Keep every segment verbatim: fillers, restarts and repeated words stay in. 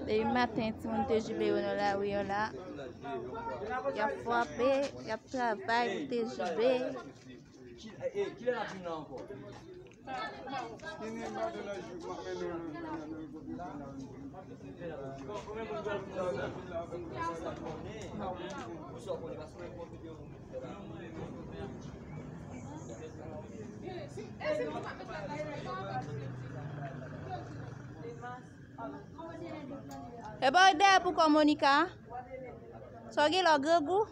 Depi maten, timoun T J B yo nan lari an la. Y ap frape, y ap travay pou T J B. E ba w dèyè pou kò Monica. Sa w gen la grangou?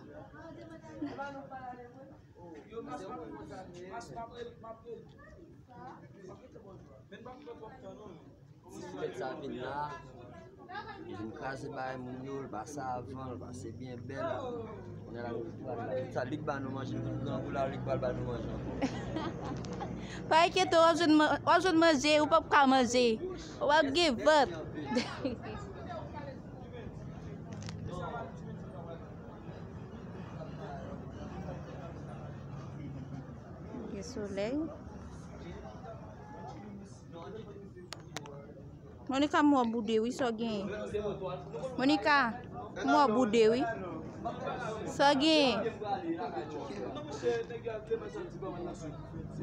Ti fèt sa vin la, li vin kraze bagay moun yo, li pase avan, li pase byen bèl. Kounye a la, nou pral la. Sa, li k ba nou manje, nou grangou la, li k pral ba nou manje ankò. Pa enkyete w, w ap jwenn man-, w ap jwenn manje, ou p ap ka manje. Ou ap gen vant. Gen solèy. Monica, m wè w boude wi, sa w genyen? Monica, m wè w boude wi. Sa w genyen?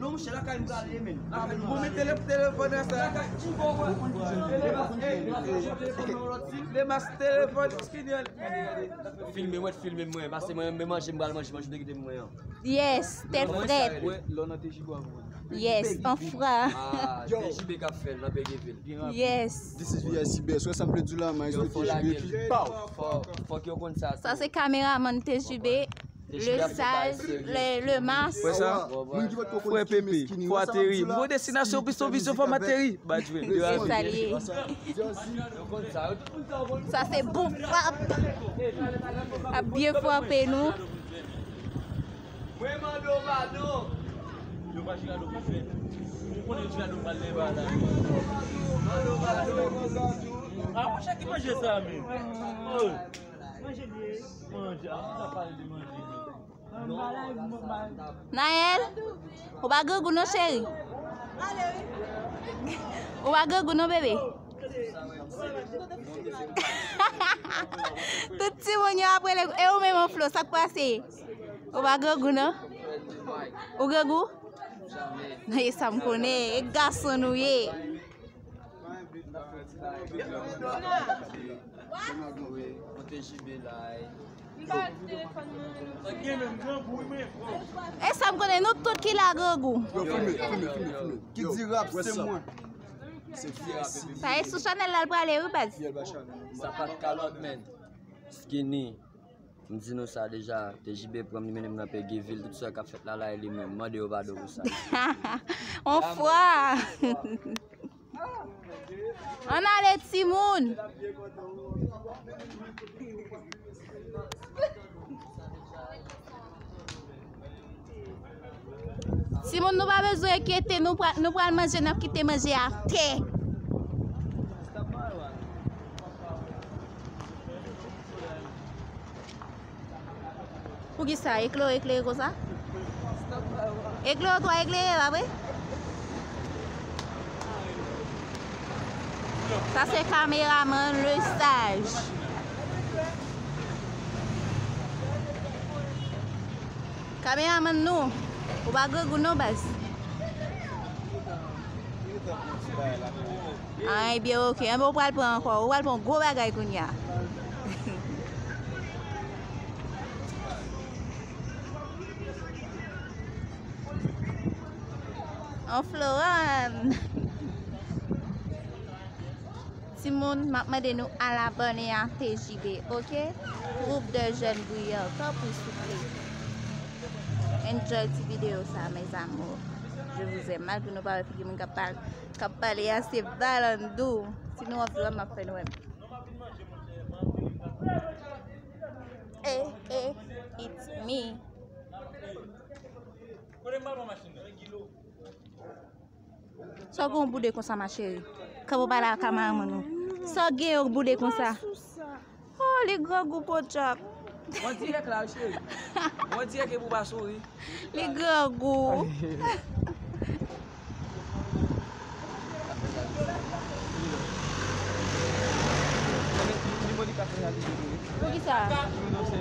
Non, monchè, lakay m prale, men. Lakay m prale. Bon, men tele-, telefòn nan sa. Lakay, ki bò, wè? Telefòn, ey, telefòn, telefòn, telefòn. Filme mwen, filme mwen, paske mwen, mwen manje, m pral manje, manje de kite mwen an. Yes, tèt frèt. Lè w nan T J B w ap wè. Yes, an fra. Ah, T J B k ap fè l nan Péguerville. Yes. This is V I C Best. Wè sa m vle di w la, man. Yo, fò lage l. Pow! Fò, fòk yo konn sa tou. Sa se kameramann T J B, le sage, le, le mas. Wè sa? Frè Pepe, fò ateri. Nouvo destinasyon, Pisto Vizyon, fò m ateri. Ba jwe. Se sa l ye. Sa se bon frap. Ap byen frape nou. Mwen mande w padon. Yo pa Girado pou fè. Ou konnen Girado pral lè ba la. Mande w padon. Ah, monchè, ki manje sa, men? Oh. Manje l ye. Manje. Ah, sa pale de manje, men. Nayel, ou pa grangou non, cheri. Ou pa grangou non, bebe. Tout timoun yo ap rele, e ou menm, Flo, sa k pase? Ou pa grangou non? Ou grangou? E sa m konnen, e gason nou ye. E sa m konnen, nou tout ki la grangou. Yo, filme, filme, filme, filme. Ki di rap, se mwen. Sa e sou chanèl la l prale wi, baz. Sapat kalòt, men. Skinny. M di nou sa deja, T J B pran m, li mennen m nan Péguerville, tout sa k ap fèt la, la e li menm. Mande yo padon pou sa. On fwa. Ann ale, timoun. Timoun, nou pa bezwen enkyete, nou pral, nou pral manje, n ap kite manje atè. Poukisa? Ekle w eklere konsa? Ekle w twò eklere, pa vre? Sa se kameramann, le sage. Kameramann nou, ou pa grangou non, baz. Ah, ebyen, oke. Enben, ou pral pran ankò. Ou pral pran gwo bagay kounye a. On Floran. Timoun, m ap mande nou al abòne a T J B, oke? Groupe de jeunes brillants, tanpri, souple. Enjoy ti videyo sa, mes amours. Je vous aime. Malgre nou pa wè figi moun k ap pale, k ap pale a, se Valandou. Si nou ap vle wè m, m ap fè nou wè m. Eh, eh, it's me. Sa w gen w boude konsa, ma chérie? Kanpe w pale ak kameramann ou. Sa w gen w boude konsa? Oh, li grangou, podyab. Mwen dirèk la, wi, cheri. Mwen dirèk epi w pa souri. Li grangou. Poukisa?